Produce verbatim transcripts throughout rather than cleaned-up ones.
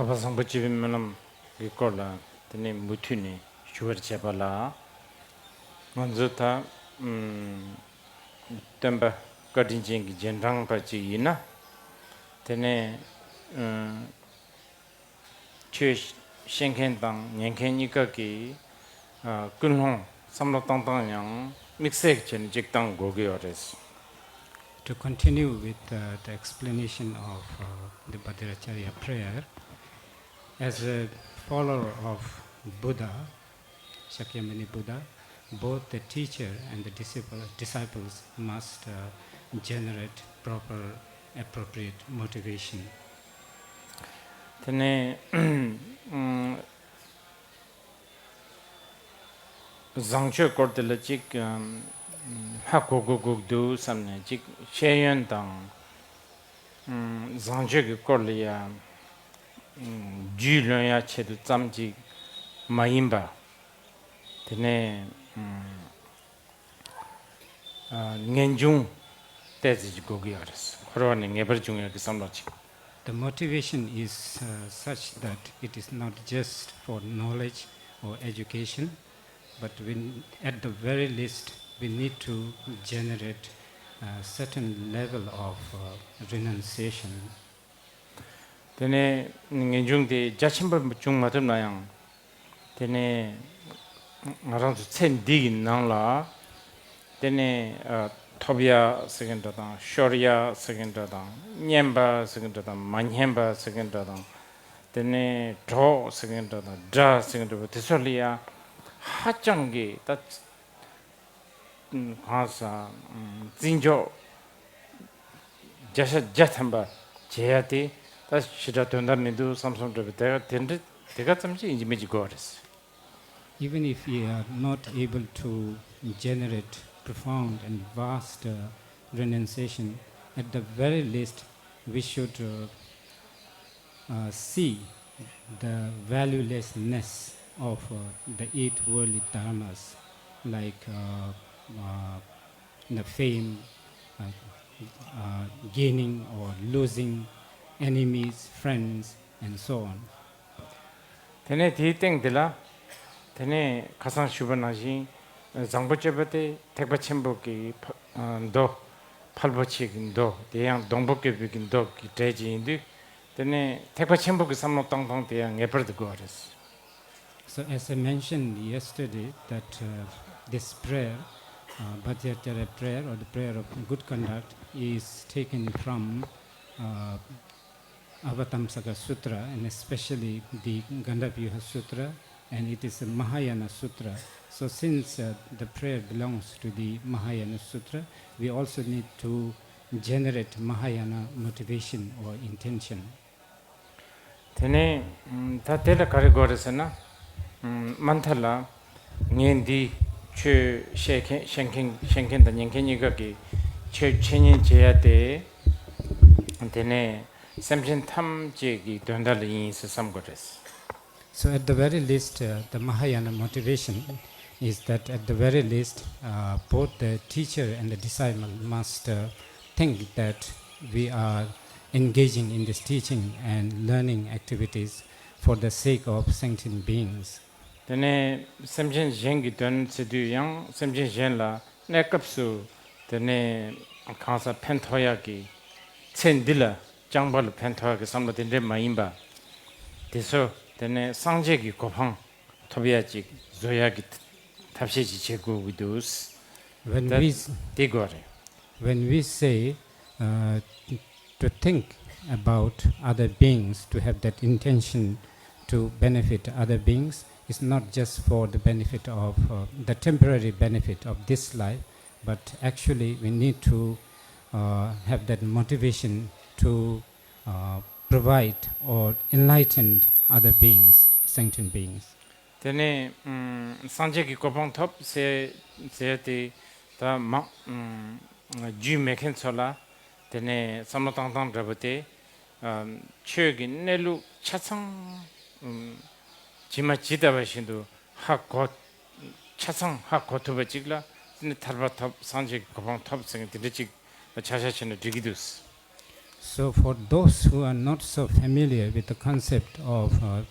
གྲགས་པ་བཟང་པོ་སྤྱི་པའི་སྨོན་ལམ་གྱི་སྐོར་ལ་དེ་ནས་མུ་མཐུད་ནས་ཞུ་བར་བྱེད་པ་ལ། ང་ཚོ་ད་ཨམ་སྟོན་པ་བཀའ་དྲིན་ཅན་གྱི་རྗེས་འབྲང་པ་ཅིག་ཡིན་ན། དེ་ནས་ཨམ་ཆོས་བཤད་མཁན་དང་ཉན་མཁན་གཉིས་ཀ་གིས་ཨ་ཀུན་སློང་བསམ་བློ་བཏང་སྟངས་ཡང་དམིགས་བསལ་བྱས་ནས་ཅིག་བཏང་དགོས་ཀྱི་ཡོད་རེད། To continue with uh, the explanation of uh, the Bhadracharya prayer, as a follower of Buddha, Shakyamuni Buddha, both the teacher and the disciple, disciples must uh, generate proper, appropriate motivation. དེ་ནས་ཨམ། བཟང་སྤྱོད་སྐོར་དེ་ལ་ཅིག་ཧ་གོ་དགོས་དགོས་འདུག་བསམ་ནས་ཅིག་ཤེས་ཡོན་དང་བཟང་སྤྱོད་ཀྱི་སྐོར་ལ་ཡ་རྒྱུས་ལོན་ཡ་ཆེད་དུ་ཙམ་ཅིག་མ་ཡིན་པ། དེ་ནས་ངེས་འབྱུང་ཏོག་ཙམ་ཅིག་དགོས་ཀྱི་ཡོད་རེད། འཁོར་བ་ནས་ངེས་པར་འབྱུང་ཡོད་ཀྱི་བསམ་བློ་ཅིག The motivation is uh, such that it is not just for knowledge or education, but we, at the very least, we need to generate a certain level of uh, renunciation. དེ་ནས་ངེས་འབྱུང་དེ་རྒྱ་ཆེན་པོ་འབྱུང་མ་ཐུབ་ན་ཡང་། དེ་ནས་ང་རང་ཚོ་ཚེ་འདི་གི་ནང་ལ་དེ་ནས་ཨ་ཐོབ་ཡ་ཟེར་གི་འདྲ་དང་ཤོར་ཡ་ཟེར་གི་འདྲ་དང་སྙན་པ་ཟེར་གི་འདྲ་དང་མ་སྙན་པ་ཟེར་གི་འདྲ་དང་དེ་ནས་གྲོགས་ཟེར་གི་འདྲ་དང་དགྲ་ཟེར་གི་འདྲ་བ་དེ་ཚོ་ལ་ཡ་ཧ་ཅང་གི་ད་གང་ཟག་བརྩི་འཇོག་བརྒྱ་ཆ་བརྒྱ་ཐམ་པ་བྱེད་ཡ་དེ་ད་ཞེ་དྲག་དོན་དག་མི་འདུག་བསམ་བསམ་འདྲ་བའི་དེ་ག་དེ་འདྲ་དེ་ག་ཙམ་ཅིག་ཡིན་གཅིག་མིན་གཅིག་དགོས་པ་རེད། Even if we are not able to generate profound and vast uh, renunciation, at the very least, we should uh, uh, see the valuelessness of uh, the eight worldly dharmas, like uh, uh, the fame, uh, uh, gaining or losing enemies, friends, and so on. དེ་ནས་དེའི་སྟེང་འདི་ལ། དེ་ནས་ཁ་སང་ཞུས་པ་ནང་བཞིན་བཟང་པོ་སྤྱོད་པ་དེ་ཐེག་པ་ཆེན་པོ་གི་ཕ་ཨ་མདོ། ཕལ་པོ་ཆེ་གི་མདོ་དེ་ཡང་སྡོང་པོ་བཀོད་པའི་གི་མདོ་གི་གྲས་ཅིག་ཡིན་དུས། དེ་ནས་ཐེག་པ་ཆེན་པོ་གི་བསམ་བློ་བཏང་སྟངས་དེ་ཡང་ངེས་པར་དུ་དགོས་པ་རེད། So as I mentioned yesterday that uh, this prayer, uh, Bhadracharya prayer or the prayer of good conduct is taken from uh, Avatamsaka Sutra and especially the Gandhabbyuha Sutra, and it is a Mahayana Sutra. So since uh, the prayer belongs to the Mahayana Sutra, we also need to generate Mahayana motivation or intention. དེ་ནས་ད་དེ་ལ་ག་རེ་དགོས་རེད་ཟེར་ན། མ་མཐའ་ལ་ངས་འདི་ཆོས་བཤད་མཁན་བཤད་མཁན་བཤད་མཁན་དང་ཉན་མཁན་གཉིས་ཀ་གི་ཆོས་འཆད་ཉན་བྱེད་ཡ་དེ། དེ་ནས་སེམས་ཅན་ཐམས་ཅད་ཀྱི་དོན་དག་ལ་ཡིན་ཟེར་བསམ་དགོས་རེད། So at the very least, uh, the Mahayana motivation is that at the very least, uh, both the teacher and the disciple must uh, think that we are engaging in this teaching and learning activities for the sake of sentient beings. དེ་ནས་སེམས་ཅན་གཞན་གྱི་དོན་ཟེར་དུས་ཡང་སེམས་ཅན་གཞན་ལ་གནས་སྐབས་སུ་དེ་ནས་གང་ཟག་ཕན་ཐོགས་ཡག་གི་ཚེ་འདི་ལ་རྐྱང་པ་ལ་ཕན་ཐོགས་ཡག་གི་བསམ་བློ་དེ་འདྲས་མ་ཡིན་པ། དེ་ཚོ་དེ་ནས་སངས་རྒྱས་ཀྱི་གོ་འཕང་ཐོབ་ཡག་ཅིག་བཟོ་ཡག་གི་ཐབས་ཤེས་ཅིག་བྱེད་དགོས་ཀྱི་འདུག When ད་we དེ་དགོས་རེད། When we say uh, to think about other beings, to have that intention to benefit other beings, is not just for the benefit of uh, the temporary benefit of this life, but actually we need to uh, have that motivation to uh, provide or enlighten other beings, sentient beings. དེ་ནས་ཨམ་སངས་རྒྱས་ཀྱི་གོ་འཕང་ཐོབ་ཟེར་ཟེར་ཏེ་ད་མ་ཨམ་རྒྱུས་མེད་མཁན་ཚོ་ལ་དེ་ནས་བསམ་བློ་བཏང་སྟངས་འདྲ་པོ་དེ་ཨམ་ཆོས་ཀྱི་གནས་ལུགས་ཆ་ཚང་ཨམ་ཇི་མ་ཇི་ལྟ་བ་བཞིན་དུ་ཧ་གོ། ཆ་ཚང་ཧ་གོ་ཐུབ་པ་ཅིག་ལ་དེ་ནས་ཐར་པ་ཐོབ་སངས་རྒྱས་ཀྱི་གོ་འཕང་ཐོབ་ཟེར་མཁན་དེ་འདྲ་ཅིག་ལ་ཆ་བཞག་བྱས་ན་འགྲིག་གི་འདུག So, for those who are not so familiar with the concept of uh,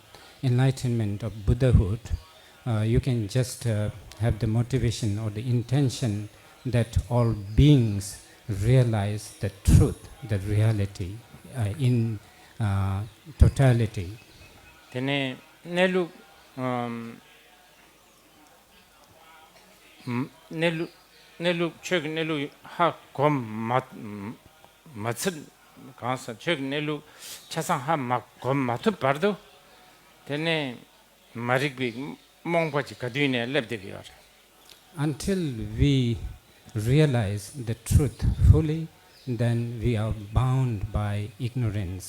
enlightenment, of Buddhahood, uh, you can just uh, have the motivation or the intention that all beings realize the truth, the reality uh, in uh, totality. དེ་ནས་གནས་ལུགས་ཨམ། གནས་ལུགས་གནས་ལུགས་ཆོས་ཀྱི་གནས་ལུགས་ཧ་གོ་མ་མ་ཚུད། གང་ཟག་ཆོས་ཀྱི་གནས་ལུགས་ཆ་ཚང་ཧ་མ་གོ་མ་ཐུབ་བར་དུ། དེ་ནས་མ་རིག་པའི་རྨོངས་པ་ཅིག་ག་དུས་ནས་སླེབས་བསྡད་ཀྱི་ཡོད་རེད། Until we realize the truth fully, then we are bound by ignorance.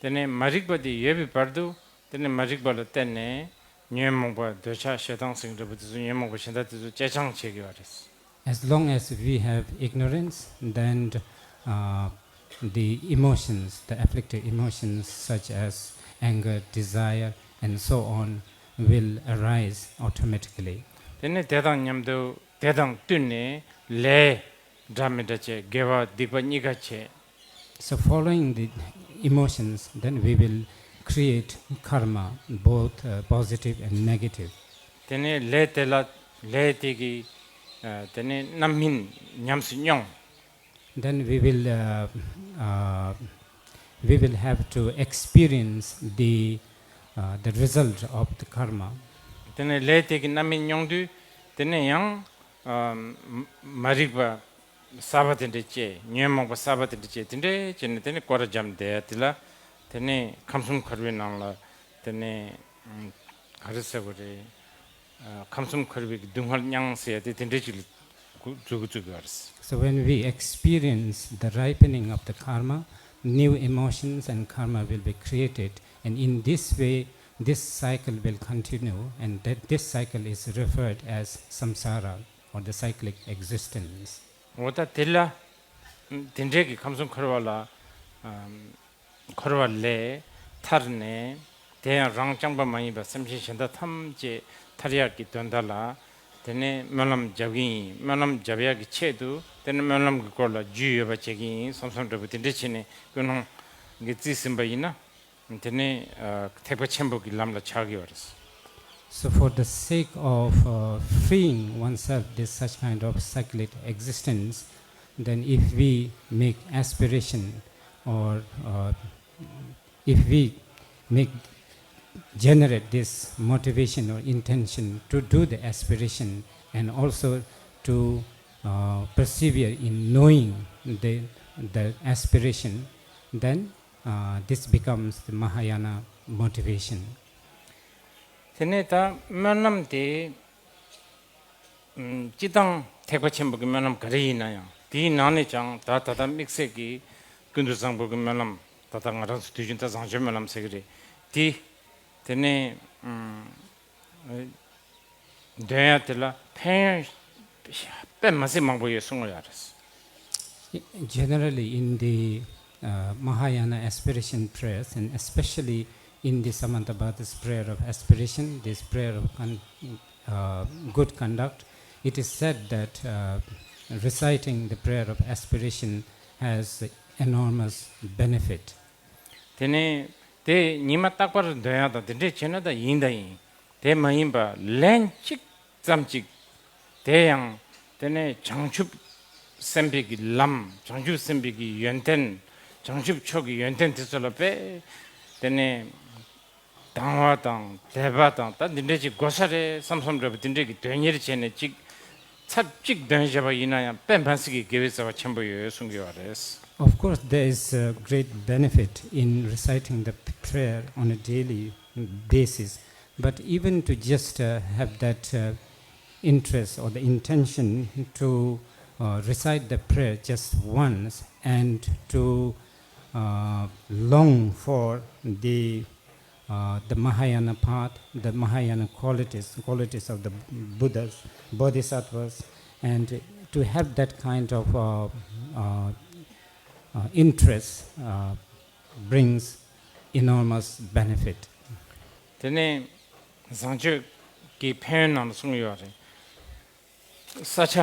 དེ་ནས་མ་རིག་པ་དེ་ཡོད་པའི་བར་དུ། དེ་ནས་མ་རིག་པ་ལ་བརྟེན་ནས་ཉོན་མོངས་པ། འདོད་ཆགས་ཞེ་སྡང་ཟེར་གྱི་འདྲ་པོ་དེ་ཚོ། ཉོན་མོངས་པ་གཞན་དག་དེ་ཚོ་སྐྱེད་སྦྱང་བྱེད་ཀྱི་ཡོད་རེད། As long as we have ignorance, then uh, the emotions, the afflictive emotions such as anger, desire, and so on will arise automatically. དེ་ནས་དེ་དང་མཉམ་དུ་དེ་དང་བསྟུན་ནས་ལས་འདྲ་མི་འདྲ་བྱས། དགེ་བ་སྡིག་པ་གཉིས་ཀ་བྱས། So, following the emotions, then we will create karma, both uh, positive and negative. དེ་ནས་ལས་དེ་ལ་ལས་དེ་གི་ཨ་དེ་ནས་རྣམ་སྨིན་ཉམས་སུ་མྱོང་། Then we will uh, uh, we will have to experience the uh, the result of the karma. དེ་ནས་ལས་དེ་གི་རྣམ་སྨིན་མྱོང་དུས། དེ་ནས་ཡང་ཨ་མ་རིག་པ་གསར་པ་དེ་འདྲ་སྐྱེ། ཉོན་མོངས་པ་གསར་པ་དེ་འདྲ་སྐྱེ། དེ་འདྲ་བྱས་ནས་དེ་ནས་སྐོར་ར་འབྱམས་བསྡད་ཡ་དེ་ལ། དེ་ནས་ཁམས་གསུམ་འཁོར་བའི་ནང་ལ་དེ་ནས་ག་རེ་ཟེར་དགོས་རེད། ཨ་ཁམས་གསུམ་འཁོར་བའི་སྡུག་བསྔལ་མྱང་ཟེར་ཡ་དེ་དེ་འདྲ་ཅིག་ལ་འཛུལ་འཛུལ་གྱི་ཡོད་རེད། So when we experience the ripening of the karma, new emotions and karma will be created, and in this way, this cycle will continue, and that this cycle is referred as samsara or the cyclic existence. འོ་ད་དེ་ལ་དེ་འདྲའི་གི་ཁམས་གསུམ་འཁོར་བ་ལ་ཨམ། འཁོར་བ་ལས་ཐར་ནས། དེ་ཡང་རང་རྐྱང་པ་མ་ཡིན་པ་སེམས་ཅན་གཞན་དག་ཐམས་ཅད་ཐར་ཡག་གི་དོན་དག་ལ་དེ་ནས་སྨོན་ལམ་རྒྱབ་ཀྱི་ཡིན། སྨོན་ལམ་རྒྱབ་ཡག་གི་ཆེད་དུ་དེ་ནས་སྨོན་ལམ་གྱི་སྐོར་ལ་རྒྱུས་ཡོད་པ་བྱེད་ཀྱི་ཡིན་བསམ་བསམ་འདྲ་པོ་དེ་འདྲ་བྱས་ནས་ཀུན་སློང་གིས་རྩིས་ཟིན་པ་ཡིན་ན། དེ་ནས་ཨ་ཐེག་པ་ཆེན་པོ་གི་ལམ་ལ་ཆགས་ཀྱི་ཡོད་རེད། So, for the sake of uh, freeing oneself this such kind of cyclic existence, then if we make aspiration or uh, if we make generate this motivation or intention to do the aspiration and also to uh, persevere in knowing the, the aspiration, then uh, this becomes the Mahayana motivation. དེ་ནས་ད་སྨོན་ལམ་དེ་སྤྱི་བཏང་ཐེག་པ་ཆེན་པོ་གི་སྨོན་ལམ་ག་རེ་ཡིན་ན་ཡང་། དེའི་ནང་ནས་ཀྱང་ད་ད་ལྟ་དམིགས་བསལ་གྱི་ཀུན་ཏུ་བཟང་པོ་གི་སྨོན་ལམ། ད་ལྟ་ང་རང་ཚོ་དུས་རྒྱུན་ད་བཟང་སྤྱོད་སྨོན་ལམ་ཟེར་གྱི་རེད། དེ་དེ་ནས་འདོན་ཡ་དེ་ལ་ཕན་ཡོན་དཔེ་མ་སྲིད་མང་པོ་ཡོད་གསུང་གི་ཡོད་རེད། Generally, in the uh, Mahayana aspiration prayers, and especially in the Samantabhada's prayer of aspiration, this prayer of con- uh, good conduct, it is said that uh, reciting the prayer of aspiration has enormous benefit. དེ་ནས་དེ་ཉི་མ་རྟག་པར་འདོན་ཡག་དང་དེ་འདྲས་བྱས་ན་ད་ཡིན་ད་ཡིན། དེ་མ་ཡིན་པ་ལན་གཅིག་ཙམ་གཅིག་དེ་ཡང་དེ་ནས་བྱང་ཆུབ་སེམས་དཔའི་གི་ལམ། བྱང་ཆུབ་སེམས་དཔའི་གི་ཡོན་ཏན། བྱང་ཆུབ་མཆོག་གི་ཡོན་ཏན་དེ་ཚོ་ལ་དཔེ་དེ་ནས་དང་བ་དང་དད་པ་དང་ད་འདི་འདྲས་ཅིག་དགོས་ས་རེད་བསམ་བསམ་འདྲ་པོ་དེ་འདྲས་ཀྱི་དོན་གཉེར་བྱས་ནས་ཅིག་ཚར་གཅིག་འདོན་བྱས་པ་ཡིན་ན་ཡང་དཔེ་མ་སྲིད་ཀྱི་དགེ་བའི་རྩ་བ་ཆེན་པོ་ཡོད་གསུང་གི་ཡོད་རེད། Of course, there is a great benefit in reciting the prayer on a daily basis, but even to just uh, have that uh, interest or the intention to uh, recite the prayer just once and to uh, long for the uh, the Mahayana path, the Mahayana qualities, qualities of the Buddhas, Bodhisattvas, and to have that kind of uh, uh, uh, interest uh, brings enormous benefit. དེ་ནས་བཟང་སྤྱོད་ཀྱི་ཕན་ཡོན་ནང་ལ་གསུངས་ཡོད་རེད། ས་ཆ་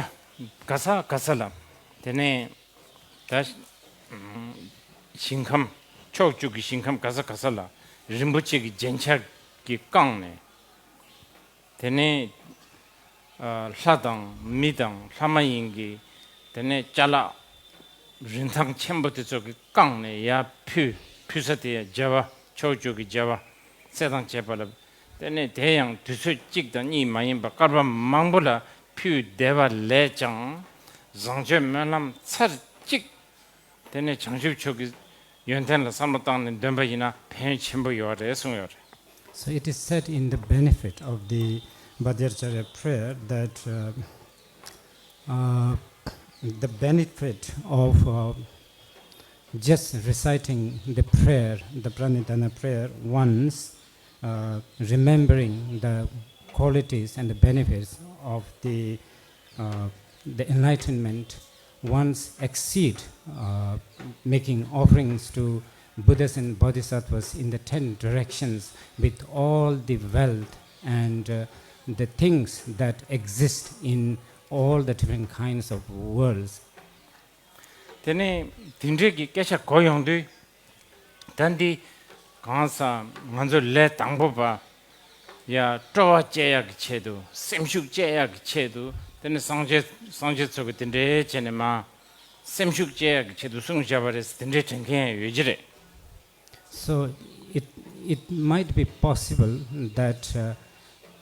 ག་ས་ག་ས་ལ་དེ་ནས་ད་ཨམ་ ཞིང་ཁམས། ཕྱོགས་བཅུ་གི་ཞིང་ཁམས་ག་ས་ག་ས་ལ་རིན་པོ་ཆེ་གི་རྒྱན་ཆ་གིས་བཀང་ནས། དེ་ནས་ཨ་ལྷ་དང་མི་དང་ལྷ་མ་ཡིན་གྱི། དེ་ནས་ཅ་ལག་རིན་ཐང་ཆེན་པོ་དེ་ཚོ་གིས་བཀང་ནས་ཡར་ཕུལ། ཕུལ་ས་དེ་ཡང་རྒྱལ་བ། ཕྱོགས་བཅུ་གི་རྒྱལ་བ་སྲས་དང་བཅས་པ་ལ། དེ་ནས་དེ་ཡང་དུས་ཚོད་གཅིག་དང་གཉིས་མ་ཡིན་པར་བསྐལ་པ་མང་པོ་ལ་ཕུལ་བསྡད་པ་ལས་ཀྱང་། བཟང་སྤྱོད་སྨོན་ལམ་ཚར་གཅིག་དེ་ནས་བྱང་ཆུབ་མཆོག་གི་ཡོན་ཏན་ལ་བསམ་བློ་བཏང་ནས་འདོན་པ་ཡིན་ན་ཕན་ཡོན་ཆེན་པོ་ཡོད་རེད་གསུངས་ཡོད་རེད། So it is said in the benefit of the Bhadracharya prayer that, uh, uh, the benefit of, uh, just reciting the prayer, the Pranidhana prayer once, uh, remembering the qualities and the benefits of the, uh, the enlightenment, once exceed, uh, making offerings to Buddhas and Bodhisattvas in the ten directions with all the wealth and, uh, the things that exist in all the different kinds of worlds. དེ་ནས་དེ་འདྲས་ཀྱི་སྐད་ཆ་གོ་ཡོང་དུས། ད་འདི་གང་ཟག་ང་ཚོ་ལས་དང་པོ་པ། ཡ་སྤྲོ་བ་བསྐྱེད་ཡག་གི་ཆེད་དུ། སེམས་ཤུགས་བསྐྱེད་ཡག་གི་ཆེད་དུ། དེ་ནས་སངས་རྒྱས་སངས་རྒྱས་ཚོ་གི་དེ་འདྲས་བྱས་ནས་མ། སེམས་ཤུགས་བསྐྱེད་ཡག་གི་ཆེད་དུ་གསུངས་བཞག་པ་རེད། དེ་འདྲས་དྲན་མཁན་ཡང་ཡོད་ཀྱི་རེད། So it, it might be possible that, uh,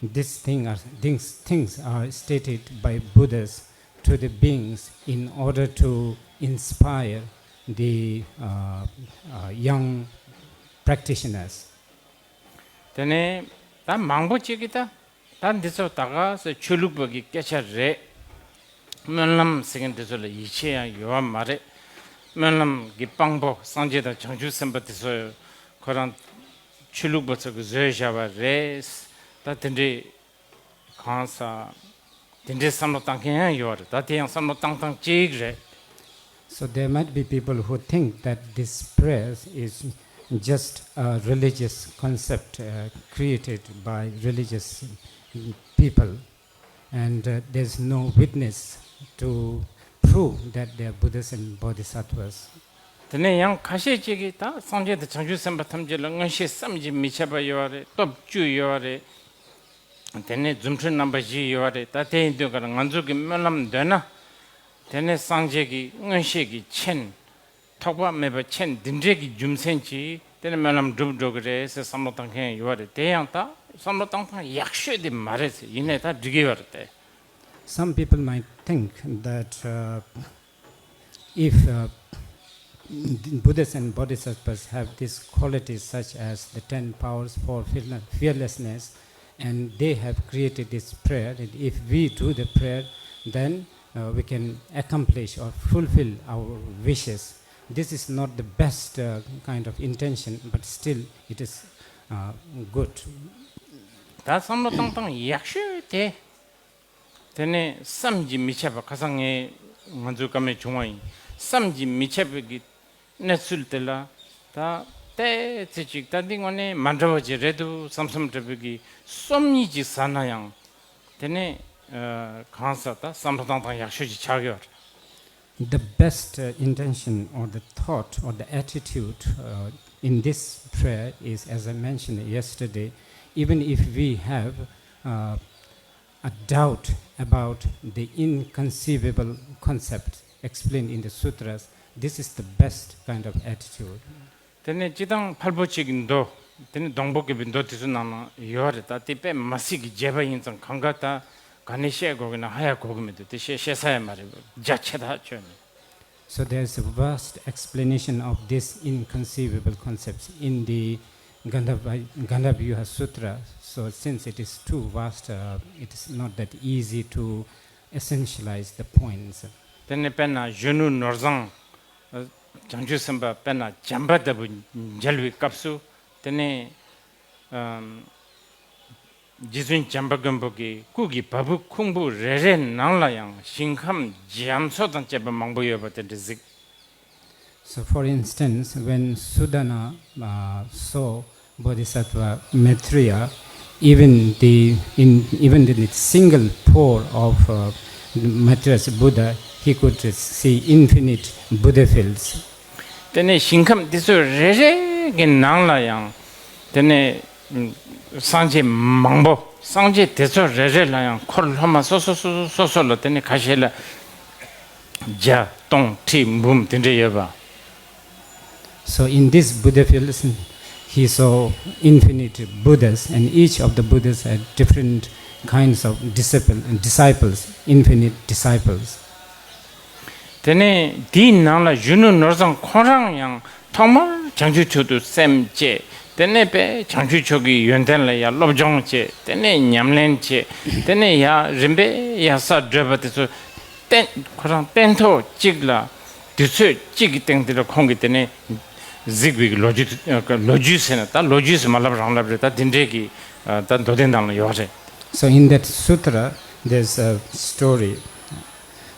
this thing are, things, things are stated by Buddhas to the beings in order to inspire the, uh, uh, young practitioners. དེ་ནས་ད་མང་པོ་ཅིག་གིས་ད། ད་འདི་ཚོ་ད་ག་སེ་ཆོས་ལུགས་པ་གི་སྐད་ཆ་རེད། སྨོན་ལམ་ཟེར་མཁན་འདི་ཚོ་ལ་ཡིད་ཆེས་ཡང་ཡོད་པ་མ་རེད། སྨོན་ལམ་གྱི་དཔང་པོ་སངས་རྒྱས་དང་བྱང་ཆུབ་སེམས་དཔའ་དེ་ཚོ་ཁོ་རང་ཆོས་ལུགས་པ་ཚོ་གིས་བཟོས་བཞག་པ་རེད། ད་དེ་འདྲའི་གང་ཟག་དེ་འདྲའི་བསམ་བློ་བཏང་མཁན་ཡང་ཡོད་རེད། ད་དེ་ཡང་བསམ་བློ་བཏང་སྟངས་གཅིག་རེད། So there might be people who think that this prayer is just a religious concept, uh, created by religious people, and, uh, there's no witness to prove that they are Buddhas and Bodhisattvas. དེ་ནས་ཡང་ཁ་ཤས་ཅིག་གིས་ད་སངས་རྒྱས་དང་བྱང་ཆུབ་སེམས་དཔའ་ཐམས་ཅད་ལ་མངོན་ཤེས་བསམ་གྱིས་མི་ཁྱབ་པ་ཡོད་རེད། སྟོབས་བཅུ་ཡོད་རེད། དེ་ནས་རྫུ་འཕྲུལ་རྣམ་པ་བཞི་ཡོད་རེད། ད་དེ་ཡིན་དུས་ཀར་ང་ཚོ་གིས་སྨོན་ལམ་འདོན་ན། དེ་ནས་སངས་རྒྱས་ཀྱི་མངོན་ཤེས་ཀྱི་མཆན། ཐོགས་པ་མེད་པའི་མཆན་འདི་འདྲས་ཀྱི་རྒྱུ་མཚན་གྱིས་དེ་ནས་སྨོན་ལམ་འགྲུབ་འགྲོ་གི་རེད་ཟེར་བསམ་བློ་བཏང་མཁན་ཡོད་རེད། དེ་ཡང་ད་བསམ་བློ་བཏང་སྟངས་ཡག་ཤོས་དེ་མ་རེད་ཟེར། ཡིན་ནའི་ད་འགྲིག་གི་ཡོད་རེད་དེ། Some people might think that, uh, if, uh, Buddhas and Bodhisattvas have these qualities such as the ten powers for fearle- fearlessness, and they have created this prayer, and if we do the prayer, then, uh, we can accomplish or fulfill our wishes. This is not the best, uh, kind of intention, but still it is, uh, good. ད་བསམ་བློ་བཏང་སྟངས་ཡག་ཤོས་དེ། དེ་ནས་བསམ་གྱིས་མི་ཁྱབ་པ། ཁ་སང་ངས་ང་ཚོའི་བཀའ་མོལ་བྱུང་བ་ཡིན། བསམ་གྱིས་མི་ཁྱབ་པའི་གི་གནས་ཚུལ་དེ་ལ་ད་ཏོག་ཙམ་ཅིག་ད་འདི་དངོས་གནས་མ་འདྲ་བ་ཅིག་རེད་འདུག་བསམ་བསམ་འདྲ་བའི་གི་སོམ་ཉི་ཅིག་ཟ་ན་ཡང་། དེ་ནས་ཨ་གང་ཟག་ད་བསམ་བློ་བཏང་སྟངས་ཡག་ཤོས་ཅིག་ཆགས་ཀྱི་ཡོད་རེད། The best, uh, intention or the thought or the attitude, uh, in this prayer is, as I mentioned yesterday, even if we have, uh, a doubt about the inconceivable concept explained in the sutras, this is the best kind of attitude. དེ་ནས་སྤྱིར་བཏང་ཕལ་པོ་ཅིག་གི་མདོ། དེ་ནས་སྡོང་པོ་བརྒྱད་པའི་མདོ་དེ་ཚོའི་ནང་ན་ཡོད་རེད། ད་དེ་དཔེ་མ་སྲིད་ཀྱི་རྒྱས་པ་ཡིན་ཙང་། གང་ག་ད་ག་ནས་བཤད་དགོས་ཀྱི་ན་ཧ་ཡང་གོ་གི་མི་འདུག་དེ་བཤད་བཤད་ས་ཡང་མ་རེད། རྒྱ་ཆེ་ཐག་ཆོད་ནས། So there is a vast explanation of this inconceivable concepts in the Gandhabba- Gandhabbyuha Sutra. So since it is too vast, uh, it is not that easy to essentialize the points. དེ་ནས་དཔེར་ན་གཞོན་ནུ་ནོར་བཟང་། བྱང་ཆུབ་སེམས་དཔའ་དཔེར་ན་བྱམས་པ་ལྟ་བུ་མཇལ་བའི་སྐབས་སུ། དེ་ནས་ཨམ་རྗེ་བཙུན་བྱམས་པ་མགོན་པོ་གི་སྐུ་གི་བ་སྤུ་ཁུང་བུ་རེ་རེའི་ནང་ལ་ཡང་ཞིང་ཁམས་རྒྱ་མཚོ་དང་བཅས་པ་མང་པོ་ཡོད་པ་དེ་འདྲ་གཟིགས། So, for instance, when Sudana, uh, saw Bodhisattva Maitreya, even the in even in the single pore of, uh, Maitreya's Buddha, he could see infinite Buddha fields. དེ་ནས་ཞིང་ཁམས་དེ་ཚོ་རེ་རེ་གི་ནང་ལ་ཡང་དེ་ནས་སངས་རྒྱས་མང་པོ། སངས་རྒྱས་དེ་ཚོ་རེ་རེ་ལ་ཡང་འཁོར་སློབ་མ་སོ་སོ་སོ་སོ་སོ་སོ་ལ་དེ་ནས་ཁ་ཤས་ལ་བརྒྱ་སྟོང་ཁྲི་འབུམ་དེ་འདྲ་ཡོད་པ། So in this Buddha field, he saw infinite Buddhas, and each of the Buddhas had different kinds of disciple, disciples, infinite disciples. དེ་ནས་དེའི་ནང་ལ་གཞོན་ནུ་ནོར་བཟང་ཁོང་རང་ཡང་ཐོག་མར་བྱང་ཆུབ་མཆོག་ཏུ་སེམས་བསྐྱེད། དེ་ནས་པས་བྱང་ཆུབ་མཆོག་གི་ཡོན་ཏན་ལ་ཡང་སློབ་སྦྱོང་བྱས། དེ་ནས་ཉམས་ལེན་བྱས། དེ་ནས་ཡང་རིམ་པས་ཡང་གསར་བགྲོད་པ་དེ་ཚོ་སྟན། ཁོ་རང་སྟན་ཐོག་གཅིག་ལ་དུས་ཚོད་གཅིག་གི་སྟེང་དེ་ལ་ཁོང་གིས་དེ་ནས་གཟིགས་པའི་ལོ་རྒྱུས། ལོ་རྒྱུས་ཟེར་ན་ད་ལོ་རྒྱུས་ཟེར་མ་ལབ་རང་ལབ་རེད། ད་དེ་འདྲས་ཀྱི་ད་མདོ་སྡེ་ནང་ལ་ཡོད་རེད། So in that sutra, there's a story.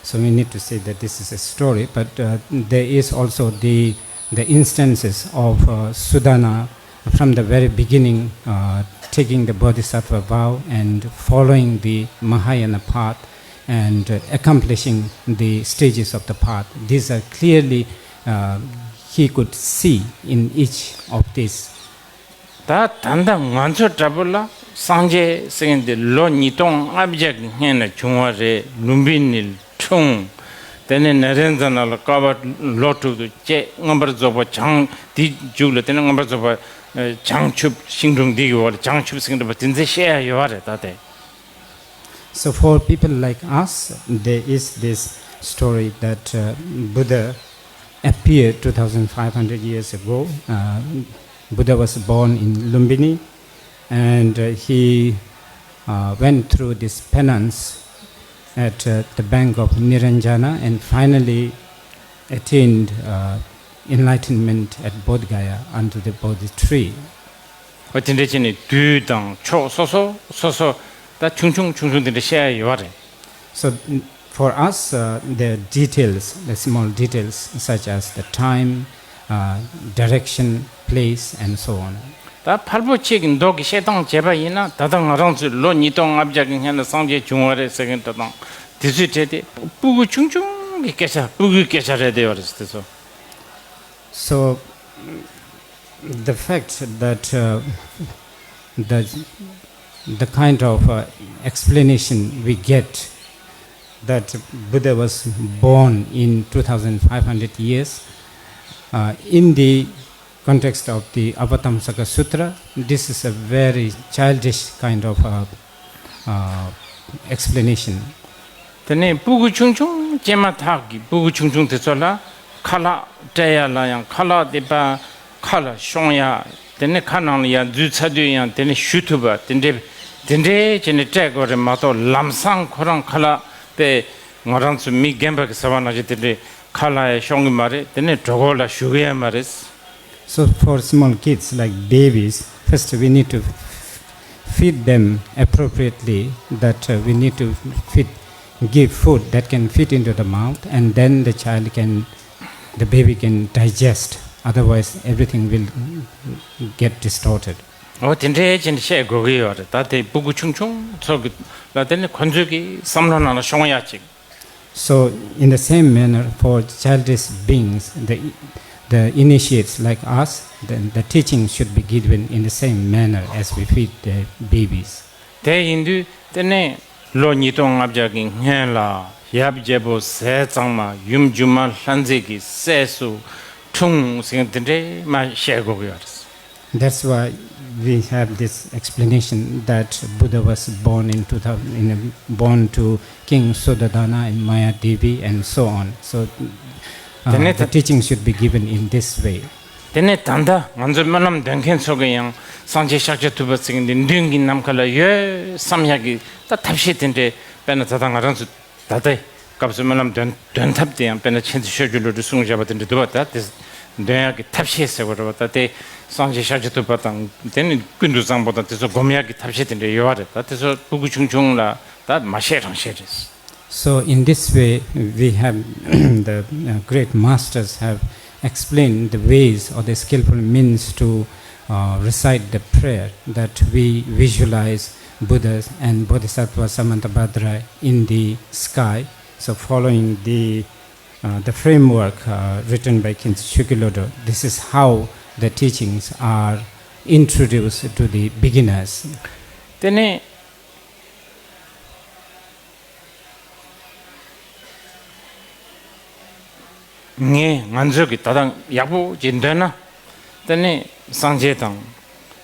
So we need to say that this is a story, but uh, there is also the the instances of uh, Sudana from the very beginning, uh, taking the Bodhisattva vow and following the Mahayana path and uh, accomplishing the stages of the path. These are clearly uh, he could see in each of these. ད་ད་ལྟ་ང་ཚོ་འདྲ་པོ་ལ་སངས་རྒྱས་ཟེར་མཁན་དེ་ལོ་ཉིས་སྟོང་ལྔ་བརྒྱ་གི་སྔན་ལ་བྱུང་བ་རེད། ལུམ་བི་ནིར་འཁྲུངས། དེ་ནས་ན་རེན་ཛ་ན་ལ་བསྐལ་པ་ལོ་དྲུག་ཏུ་སྐྱེས། མངོན་པར་རྫོགས་པ་བྱང་། དེའི་མཇུག་ལ་དེ་ནས་མངོན་པར་རྫོགས་པ་བྱང་ཆུབ་ཤིང་དྲུང་འདི་གི་འོག་ལ་བྱང་ཆུབ་ཟེར་མཁན་འདྲ་པོ་དེ་ཚོ་བཤད་ཡ་ཡོད་པ་རེད། ད་དེ། So for people like us, there is this story that uh, Buddha appeared two thousand five hundred years ago. Uh, Buddha was born in Lumbini, and uh, he uh, went through this penance at uh, the bank of Niranjana and finally attained uh, enlightenment at Bodh Gaya under the Bodhi tree. ཨོ་དེ་འདྲ་བྱས་ནས་དུས་དང་ཕྱོགས་སོ་སོ་སོ་སོ་ད་ཆུང་ཆུང་ཆུང་ཆུང་དེ་འདྲ་བཤད་ཡ་ཡོད་པ་རེད། So for us, uh, the details, the small details such as the time, uh, direction, place, and so on. ད་ཕལ་པོ་ཆེ་གི་མདོ་གི་བཤད་སྟངས་བྱས་པ་ཡིན་ན། ད་ལྟ་ང་རང་ཚོས་ལོ་ཉིས་སྟོང་ལྔ་བརྒྱ་གི་སྔན་ལ་སངས་རྒྱས་བྱུང་བ་རེད་ཟེར་མཁན་དེ་དང་དེ་ཚོའི་གྲས་དེ་སྤུ་གུ་ཆུང་ཆུང་གི་སྐད་ཆ། སྤུ་གུའི་སྐད་ཆ་རེད་བསྡད་པ་རེད། དེ་ཚོ། So the fact that uh, the the kind of uh, explanation we get that Buddha was born in two thousand five hundred years uh, in the context of the Avatamsaka Sutra, this is a very childish kind of uh, uh, explanation. དེ་ནས་སྤུ་གུ་ཆུང་ཆུང་སྐྱེས་མ་ཐག་གི་སྤུ་གུ་ཆུང་ཆུང་དེ་ཚོ་ལ་ཁ་ལག་སྤྲད་ཡ་ལ་ཡང་ཁ་ལག་དེ་པ་ཁ་ལ་ཤོང་ཡ། དེ་ནས་ཁ་ནང་ལ་ཡར་འཛུལ་ཚར་དུས་ཡང་དེ་ནས་ཞུ་ཐུབ་པ་དེ་འདྲས་དེ་འདྲས་བྱས་ནས་སྤྲད་དགོས་རེད་མ་གཏོགས། ལམ་སང་ཁོ་རང་ཁ་ལག་དཔེ་ང་རང་ཚོ་མི་རྒན་པ་གི་ཟེར་བ་ནང་བཞིན་དེ་འདྲས་ཁ་ལག་ཡང་ཤོང་གི་མ་རེད། དེ་ནས་གྲོད་ཁོག་ལ་ཞུ་གི་ཡང་མ་རེད། So for small kids like babies, first we need to feed them appropriately, that uh, we need to feed, give food that can fit into the mouth, and then the child can, the baby can digest. Otherwise, everything will get distorted. ཨོ་དེ་འདྲའི་ཅན་བཤད་དགོས་ཀྱི་ཡོད་རེད། ད་དེ་སྤུ་གུ་ཆུང་ཆུང་ཚོ་གི་ལ་དེ་ནི་ཁོ་ཚོའི་གི་བསམ་བློ་ནང་ལ་ཤོང་ཡ་ཅིག So, in the same manner, for childish beings, the, the initiates like us, the, the teaching should be given in the same manner as we feed the babies. དེ་ཡིན་དུས་དེ་ནས་ལོ་ཉིས་སྟོང་ལྔ་བརྒྱ་གི་སྔན་ལ་ཡབ་རྒྱལ་པོ་ཟས་གཙང་མ་ཡུམ་སྒྱུ་མ་ལྷ་མཛེས་ཀྱི་སྲས་སུ་འཁྲུངས་ཟེར་མཁན་དེ་འདྲས་མ་བཤད་དགོས་ཀྱི་ཡོད་རེད། That's why we have this explanation that Buddha was born in two thousand, in a, born to King Suddhodana and Maya Devi and so on. So uh, the teaching should be given in this way. དེ་ནས་ད་ལྟ་ང་ཚོ་སྨོན་ལམ་འདོན་མཁན་ཚོ་གི་ཡང་སངས་རྒྱས་ཤཱཀྱ་ཐུབ་པ་ཟེར་མཁན་འདི་མདུན་གྱི་ནམ་མཁའ་ལ་ཡོད་བསམ་ཡག་གི་ད་ཐབས་ཤེས་དེ་འདྲས་དཔེར་ན་ད་ལྟ་ང་རང་ཚོ་ད་ལྟའི་སྐབས་སུ་སྨོན་ལམ་འདོན་འདོན་ཐབས་དེ་ཡང་དཔེར་ན་མཁྱེན་བརྩེ་ཆོས་ཀྱི་བློ་གྲོས་གསུངས་བཞག་པ་དེ་འདྲ་འདུག་པ། ད་དེ་འདོན་ཡག་གི་ཐབས་ཤེས་ཟེར་བ་རེད་པ། ད་དེ་སངས་རྒྱས་ཤཱཀྱ་ཐུབ་པ་དང་དེ་ནི་ཀུན་ཏུ་བཟང་པོ་དང་དེ་ཚོ་སྒོམ་ཡག་གི་ཐབས་ཤེས་དེ་འདྲ་ཡོད་པ་རེད། ད་དེ་ཚོ་སྤུ་གུ་ཆུང་ཆུང་ལ་ད་མ་བཤད་རང་བཤད་རེད། So, in this way, we have the uh, great masters have explained the ways or the skillful means to uh, recite the prayer that we visualize Buddhas and Bodhisattva Samantabhadra in the sky. So, following the Uh, the framework uh, written by Khyentse Shokye Lodrö, this is how the teachings are introduced to the beginners. དེ་ནས་ངས་ང་ཚོས་ཀྱི་ད་ལྟ་ཡག་པོ་ཅིག་འདོན་ན། དེ་ནས་སངས་རྒྱས་དང་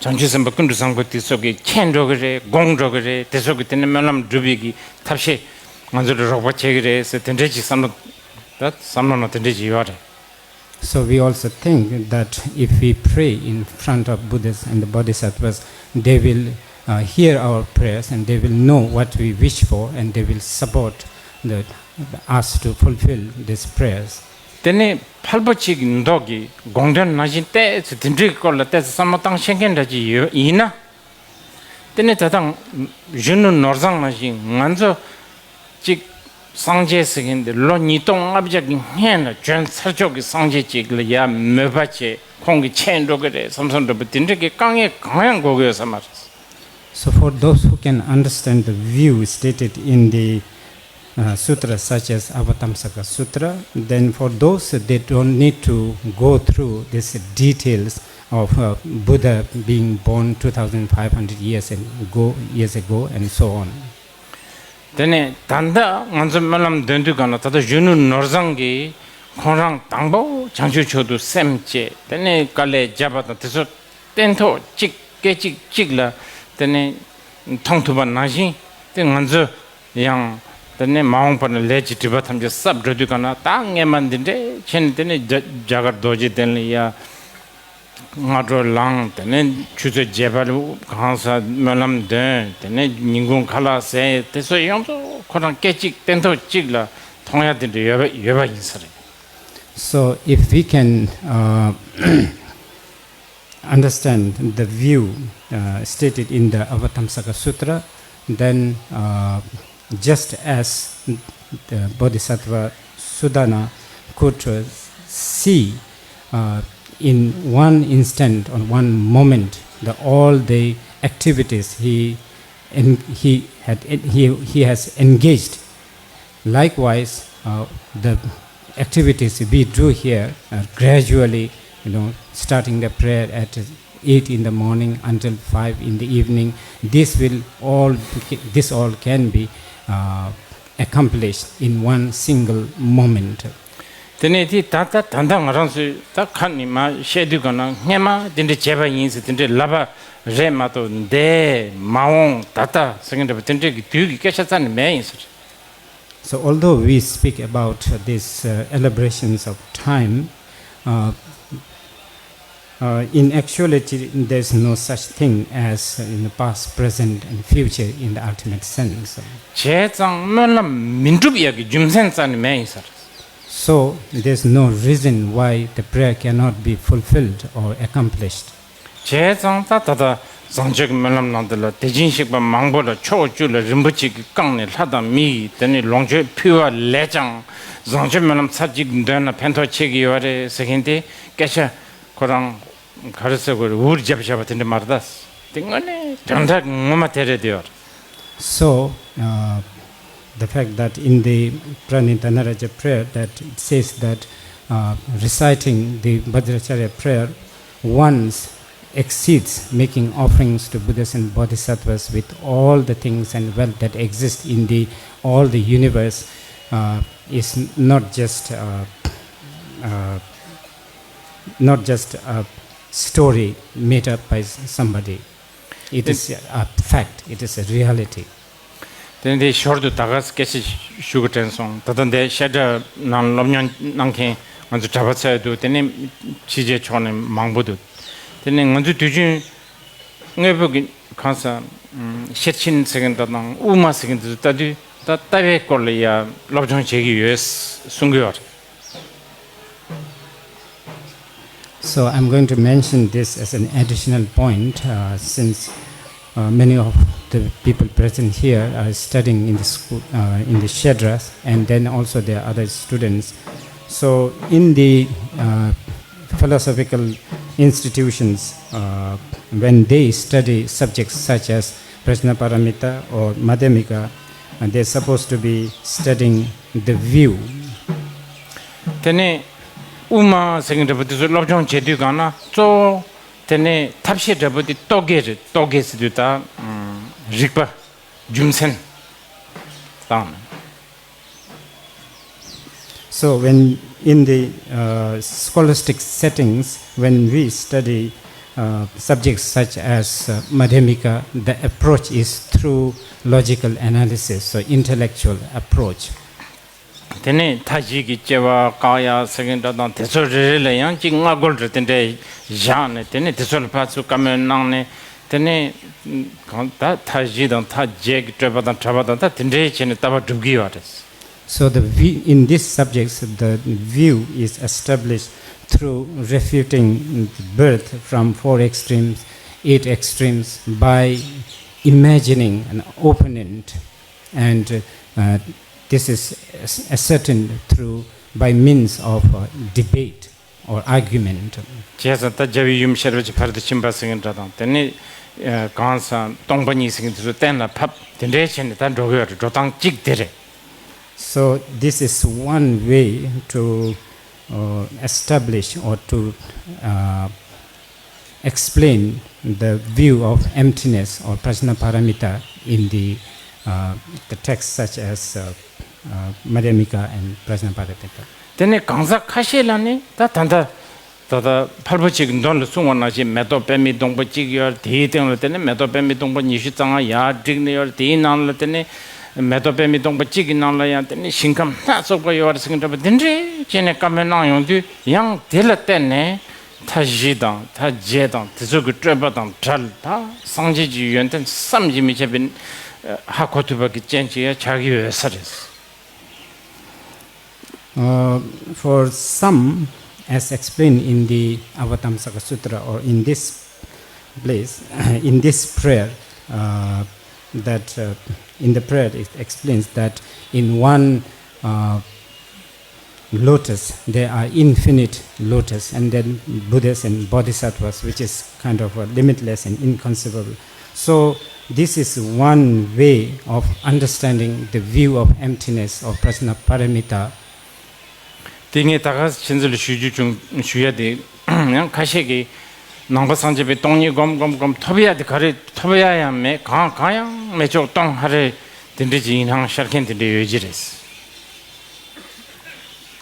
བྱང་ཆུབ་སེམས་དཔའ་ཀུན་ཏུ་བཟང་པོ་དེ་ཚོ་གི་མཁྱེན་འགྲོ་གི་རེད། དགོངས་འགྲོ་གི་རེད། དེ་ཚོ་གི་དེ་ནས་སྨོན་ལམ་འགྲུབ་པའི་གི་ཐབས་ཤེས་ང་ཚོ་ལ་རོགས་པ་བྱེད་ཀྱི་རེད་ཟེར། དེ་འདྲའི་ཅིག་བསམ་བློ་ད་བསམ་བློ་ནང་དེ་འདྲའི་ཅིག་ཡོད་རེད། So we also think that if we pray in front of Buddhas and the Bodhisattvas, they will uh, hear our prayers and they will know what we wish for and they will support the, us to fulfill these prayers. དེ་ནས་ཕལ་པ་ཅིག་མདོ་གི་དགོངས་དོན་ནང་བཞིན་ཏོག་ཙམ་དེ་འདྲའི་སྐོར་ལ་ཏོག་ཙམ་བསམ་བློ་བཏང་ཤེས་མཁན་འདྲ་ཅིག་ཡོད་ཡིན་ན། དེ་ནས་ད་ལྟ་གཞོན་ནུ་ནོར་བཟང་ནང་བཞིན་ང་ཚོ་གཅིག་སངས་རྒྱས་ཟེར་མཁན་དེ་ལོ་ཉིས་སྟོང་ལྔ་བརྒྱ་གི་སྔན་ལ་བྱོན་ཚར་ཆོག་གི་སངས་རྒྱས་ཅིག་ལ་ཡ་མོས་པ་བྱས། ཁོང་གིས་མཁྱེན་འགྲོ་གི་རེད་བསམ་བསམ་འདྲ་པོ་དེ་འདྲ་གི་དཀའ་ངལ་གང་ཡང་དགོས་ཀྱི་ཡོད་ས་མ་རེད། So, for those who can understand the view stated in the uh, sutras such as Avatamsaka Sutra, then for those, they don't need to go through these details of uh, Buddha being born two thousand five hundred years ago, years ago, and so on. དེ་ནས་ད་ལྟ་ང་ཚོ་སྨོན་ལམ་འདོན་དུས་གང་ལ་ད་ལྟ་གཞོན་ནུ་ནོར་བཟང་གིས་ཁོང་རང་དང་པོ་བྱང་ཆུབ་མཆོག་ཏུ་སེམས་བསྐྱེད། དེ་ནས་དཀའ་ལས་བརྒྱབ་པ་དང་དེ་ཚོ་སྟན་ཐོག་གཅིག་སྐད་ཅིག་གཅིག་ལ་དེ་ནས་མཐོང་ཐུབ་པ་ནང་བཞིན་དེ་ང་ཚོ་ཡང་དེ་ནས་མ་འོངས་པ་ན་ལས་ཀྱི་སྒྲིབ་པ་ཐམས་ཅད་སྲབ་འགྲོ་དུས་གང་ལ་ད་སྔས་མ་འདི་འདྲས་བྱས་ནས་དེ་ནས་རྒྱ་རྒྱ་གར་རྡོ་རྗེ་གདན་ལ་ཡ། སྔ་དྲོ་ལངས། དེ་ནས་ཆུ་ཚོད་བརྒྱད་པར་གང་ཟག་སྨོན་ལམ་འདོན། དེ་ནས་ཉིན་གུང་ཁ་ལག་ཟས། དེ་ཚོ་ཡོངས་རྫོགས་ཁོ་རང་སྐད་ཅིག་སྟན་ཐོག་གཅིག་ལ་མཐོང་ཡ་དེ་འདྲ་ཡོད་པ་ཡོད་པ་ཡིན་ས་རེད། So if we can uh, understand the view uh, stated in the Avatamsaka Sutra, then uh, just as the Bodhisattva Sudana could uh, see uh, in one instant, on one moment, the, all the activities he, en- he, had, he, he has engaged. Likewise, uh, the activities we do here are gradually, you know, starting the prayer at eight in the morning until five in the evening. This will all, this all can be uh, accomplished in one single moment. དེ་ནས་དེ་ད་ལྟ་ད་ལྟ་ང་རང་ཚོས་ད་ཁ་ནས་མ་བཤད་དུས་གང་ན་སྔས་མ་དེ་འདྲ་བྱས་པ་ཡིན་ཟེར་དེ་འདྲའི་ལབ་པ་རེད་མ་གཏོགས་འདས་མ་འོངས་ད་ལྟ་ཟེར་མཁན་འདྲ་པོ་དེ་འདྲའི་གི་དུས་ཀྱི་སྐད་ཆ་རྩ་ནས་མེད་ཡིན་ཟེར། So, although we speak about these uh, elaborations of time, uh, uh, in actuality, there's no such thing as in the past, present, and future in the ultimate sense. བྱས་ཙང་སྨོན་ལམ་མི་འགྲུབ་ཡག་གི་རྒྱུ་མཚན་རྩ་ནས་མེད་ཡིན་ཟེར། So, there's no reason why the prayer cannot be fulfilled or accomplished. བྱས་ཙང་ད་ད་ལྟ་བཟང་སྤྱོད་ཀྱི་སྨོན་ལམ་ནང་དུ་ལ་དད་ཅིང་གཤེགས་པ་མང་པོ་ལ་ཕྱོགས་བཅུ་ལ་རིན་པོ་ཆེ་གིས་བཀང་ནས་ལྷ་དང་མི་ཡིས་དེ་ནས་ལོངས་སྤྱོད་ཕུལ་བ་ལས་ཀྱང་བཟང་སྤྱོད་སྨོན་ལམ་ཚར་གཅིག་འདོན་ན་ཕན་ཐོགས་ཆེ་གི་ཡོད་རེད་ཟེར་མཁན་དེ་སྐད་ཆ་ཁོ་རང་ག་རེ་ཟེར་དགོས་རེད། འུར་རྒྱབ་བཞག་པ་དེ་འདྲ་མ་རེད་ད། དེ་དངོས་གནས་དོན་དག་ངོ་མ་དེ་རེད་དེ་ཡོད་རེད། So, uh, the fact that in the Pranidhana Raja prayer that it says that uh, reciting the Vajracharya prayer once exceeds making offerings to Buddhas and Bodhisattvas with all the things and wealth that exist in the all the universe uh, is not just uh, uh, not just a story made up by somebody. It is a fact. It is a reality. དེ་ནས་དེ་ཞོར་དུ་ད་ག་སྐད་ཆ་ཞུ་གི་དྲན་སོང་། ད་ལྟ་འདི་བཤད་གྲྭ་ནང་སློབ་གཉེར་གནང་མཁན་ང་ཚོ་གྲྭ་པ་ཚོ་འདུག་དེ་ནས་ཕྱི་རྒྱལ་ཕྱོགས་ནས་མང་པོ་འདུག་དེ་ནས་ང་ཚོའི་དུས་རྒྱུན་དངོས་པོ་གི་གང་ཟག་ཤེར་ཕྱིན་ཟེར་མཁན་དང་དབུ་མ་ཟེར་མཁན་དེ་ཚོ་ལྟ་དུས་ད་ལྟ་བའི་སྐོར་ལ་ཡ་སློབ་སྦྱོང་བྱེད་ཀྱི་ཡོད་གསུང་གི་ཡོད་རེད། So I'm going to mention this as an additional point uh, since uh, many of the people present here are studying in the school, uh, in the Shedras, and then also there are other students. So in the uh, philosophical institutions, uh, when they study subjects such as Prajna Paramita or Madhyamika, and they're supposed to be studying the view. དེ་ནས་དབུ་མ་ཟེར་མཁན་འདྲ་པོ་དེ་ཚོ་སློབ་སྦྱོང་བྱེད་དུས་གང་ན་གཙོ་བོ་དེ་ནས་ཐབས་ཤེས་འདྲ་པོ་དེ་རྟོག་གེ་རེད། རྟོག་གེ་ཟེར་དུས་ད་རིག་པ། རྒྱུ་མཚན་དང་། So when in the uh, scholastic settings, when we study uh, subjects such as uh, Madhyamika, the approach is through logical analysis, so intellectual approach. དེ་ནས་མཐའ་བཞི་གི་དབྱེ་བ་བཀག་ཡ་ཟེར་མཁན་འདྲ་དང་དེ་ཚོ་རེ་རེ་ལ་ཡང་གཅིག་སྔ་རྒོལ་རེ་དེ་འདྲས་བཞག་ནས། དེ་ནས་དེ་ཚོ་ལ་ཕར་ཚུར་བཀའ་མོལ་གནང་ནས། དེ་ནས་གང་ད་མཐའ་བཞི་དང་མཐའ་བརྒྱད་ཀྱི་སྤྲོས་པ་དང་བྲལ་བ་དང་ད་དེ་འདྲས་བྱས་ནས་ལྟ་བ་སྒྲུབ་ཀྱི་ཡོད་རེད། So the view, in this subject, the view is established through refuting birth from four extremes, eight extremes by imagining an opponent, and uh, this is ascertained through by means of uh, debate or argument. བྱས་ཙང་ད་རྒྱལ་བའི་ཡུམ་ཤེས་རབ་ཀྱི་ཕ་རོལ་ཏུ་ཕྱིན་པ་ཟེར་མཁན་འདྲ་དང་། དེ་ནས་གང་ཟག་སྟོང་པ་ཉིད་ཟེར་མཁན་དེ་ཚོ་གཏན་ལ་ཕབ། དེ་འདྲས་བྱས་ནས་ད་འགྲོ་གི་ཡོད་རེད། འགྲོ་སྟངས་གཅིག་དེ་རེད། So this is one way to uh, establish or to uh, explain the view of emptiness or Prajnaparamita in the, uh, the texts such as uh, uh, Madhyamika and Prajnaparamita. དེ་ནས་གང་ཟག་ཁ་ཤས་ལ་ནི་ད་ད་ལྟ་ད་ལྟ་ཕལ་པོ་ཅིག་གི་མདོ་ལ་གསུངས་པ་ནང་བཞིན་མེ་ཏོག་པདྨའི་སྡོང་པོ་གཅིག་ཡོད་རེད། དེའི་སྟེང་ལ་དེ་ནས་མེ་ཏོག་པདྨའི་སྡོང་པོ་ཉི་ཤུ་རྩ་ལྔ་ཡར་བསྒྲིགས་ནས་ཡོད་རེད། དེའི་ནང་ལ་དེ་ནས་མེ་ཏོག་པདྨའི་སྡོང་པོ་གཅིག་གི་ནང་ལ་ཡང་དེ་ནས་ཞིང་ཁམས་སྣ་ཚོགས་པ་ཡོད་རེད་ཟེར་མཁན་འདྲ་པོ་དེ་འདྲས་བྱས་ནས་བཀའ་མོལ་གནང་ཡོང་དུས། ཡང་དེ་ལ་བརྟེན་ནས་མཐའ་བཞི་དང་མཐའ་བརྒྱད་དང་དེ་ཚོ་གི་སྤྲོས་པ་དང་བྲལ། ད་སངས་རྒྱས་ཀྱི་ཡོན་ཏན་བསམ་གྱིས་མི་ཁྱབ་པའི་ཧ་གོ་ཐུབ་པ་གི་རྐྱེན་ཅིག་ཡང་ཆགས་ཀྱི་ཡོད་ས་རེད། Uh, for some, as explained in the Avatamsaka Sutra or in this place, in this prayer, uh, that uh, in the prayer it explains that in one uh, lotus there are infinite lotus, and then Buddhas and Bodhisattvas, which is kind of uh, limitless and inconceivable. So this is one way of understanding the view of emptiness of Prajnaparamita. དེ་ངས་ད་ག་ཁྱེད་ཚོ་ལ་ཞུ་རྒྱུ་བྱུང་ཞུ་ཡ་དེ། ཡང་ཁ་ཤས་ཀྱིས་ནང་པ་སངས་རྒྱས་པའི་སྟོང་ཉིད་སྒོམ་སྒོམ་སྒོམ་ཐོབ་ཡ་དེ་ག་རེ་ཐོབ་ཡ་ཡང་མེད། གང་གང་ཡང་མེད་ཅོག་སྟོང་ཧ་རེ་དེ་འདྲ་ཅིག་ཡིན་སྣང་ཤར་མཁན་དེ་འདྲ་ཡོད་ཀྱི་རེད།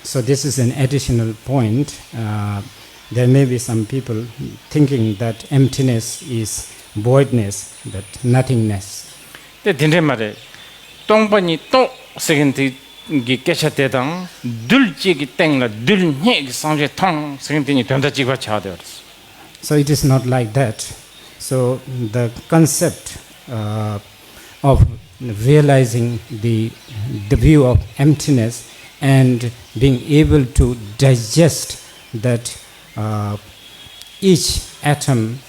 So this is an additional point. Uh, there may be some people thinking that emptiness is voidness, that nothingness. དེ་དེ་འདྲས་མ་རེད། སྟོང་པ་ཉིད་རྟོགས་ཟེར་མཁན་དེ་གི་སྐད་ཆ་དེ་དང་། རྡུལ་གཅིག་གི་སྟེང་ལ་རྡུལ་སྙེད་ཀྱི་སངས་རྒྱས་མཐོང་ཟེར་མཁན་དེ་གཉིས་དོན་དག་གཅིག་པ་ཆགས་བསྡད་པ་རེད། So it is not like that. So the concept uh, of realizing the, the view of emptiness and being able to digest that uh, each atom